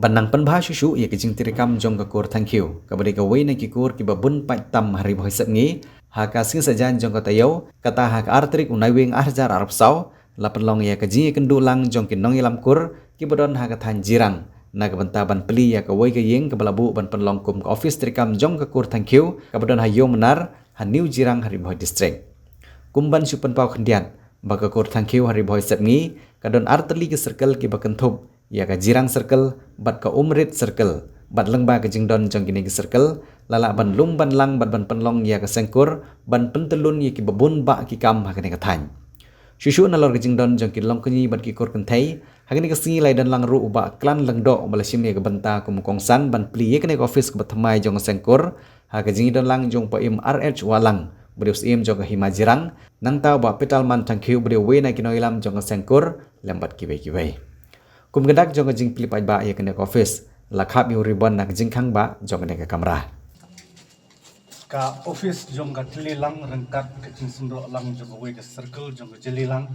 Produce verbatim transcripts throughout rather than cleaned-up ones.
Ban nang pynbha shuh shuh ïa ka jingtreikam jong ka kur Thangkhiew, kaba dei kawei na ki kur kiba bun paid tam ha Ri Bhoi Sepngi, ha ka sngi Saitjaiñ jong ka taïew, kata ha ka ar tarik u Naiwieng ar hajar arphew saw, la pynlong ïa ka jingïakynduh lang jong ki nongïalam kur kiba don ha ka thaiñ Jirang na ka bynta ban plie ïa kawei ka ïing kaba la buh ban pynlong kum ka ophis treikam jong ka kur Thangkhiew kaba don ha Ïew Mnar, ha New Jirang, ha Ri Bhoi District. Kum ban shu pynpaw khyndiat ba ka kur Thangkhiew ha Ri Bhoi Sepngi ka don ar tylli ki circle kiba kynthup ïa ka Jirang Circle bad ka Umrit Circle, bad lyngba ka jingdon jong kine ki circle la lah ban lum ban lang bad ban pynlong ïa ka seng kur ban pyntyllun ïa kiba bun bah ki kam ha kane ka thaiñ. Shuh shuh nalor ka jingdon jong ki longkñi bad ki kur kynthei, ha kane ka sngi la ïadon lang ruh u Bah Klan Lyngdoh uba la shim ïa ka bynta kum u kongsan ban plie ïa kane ka ophis kaba thymmai jong ka seng kur, ha ka jingïadon lang jong u Bah Im R H Wahlang uba dei u Syiem jong ka Hima Jirang, nangta u Bah Pitalman Thangkhiew uba dei uwei na ki nongïalam jong ka seng kur, lem bad kiwei kiwei. Kum ka dak jong ka jingplie paidbah ïa kane ka ophis, la khap ïa u ribbon na ka jingkhang bah jong kane ka kamra. Ka ophis jong ka Jyllielang ryngkat ka jingsyndoh lang jong kawei ka circle jong ka Jyllielang,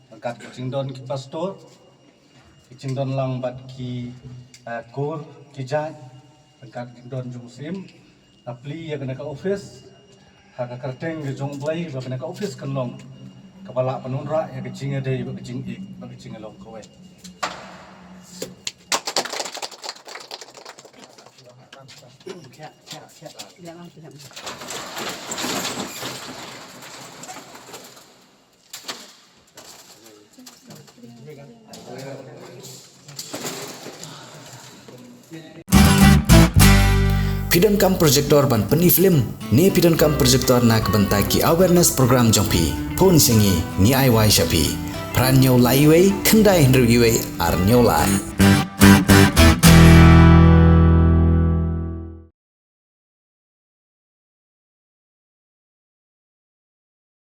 ryngkat ka jingdon ki pastor, ka jingdon lang bad ki, eh, kur, ki jait, ryngkat ka jingdon jong u Syiem, la plie ïa kane ka ophis ha ka kyrteng ka jong U Blei, ba kane ka ophis kan long kaba lah ban wanrah ïa ka jingïadei bad ka jingïeit bad ka jingïalong kawei. Phi donkam projector ban pyni film ne phi donkam projector na ka bynta ki awareness program jong phi? Phone sha ngi, ngi ai wai sha phi. Phra hynñiew lai uwei, khyndai hynriew uwei, ar hynñiew lai.